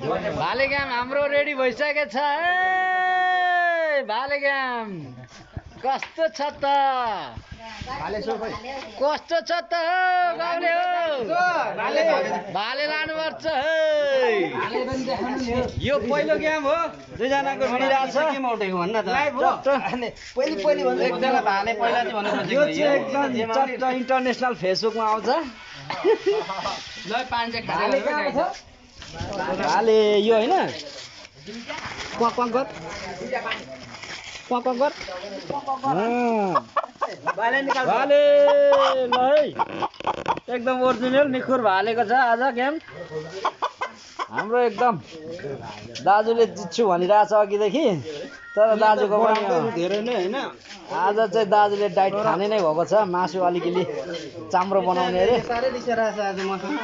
भाले गेम हाम्रो रेडी भइसकेको छ ए भाले गेम कस्तो छ त कस्तो छ त गाउँले हो भाले लानुपर्छ यो पहिलो गेम हो दुईजनाको भिडिरहेको छ गेम उठेको भन्न त पहिले भन्दा एकजना भाले पहिला चाहिँ भन्नु यो चाहिँ एकदम चट्ट इन्टरनेसनल फेसबुकमा आउँछ ल पानी चाहिँ भाले यो हैन क्वाक क्वाक गर क्वाक क्वाक गर भाले ल है एकदम ओरिजिनल निखुर भालेको छ आज गेम हाम्रो एकदम दाजुले जित्छु भनिरहेछ अघिदेखि तर दाजुको धेरै नै हैन आज चाहिँ दाजुले डाइट खाने नै भएको छ मासु अलिकति चाम्रो बनाउने अरे साह्रै दिइरहेछ आज मसँग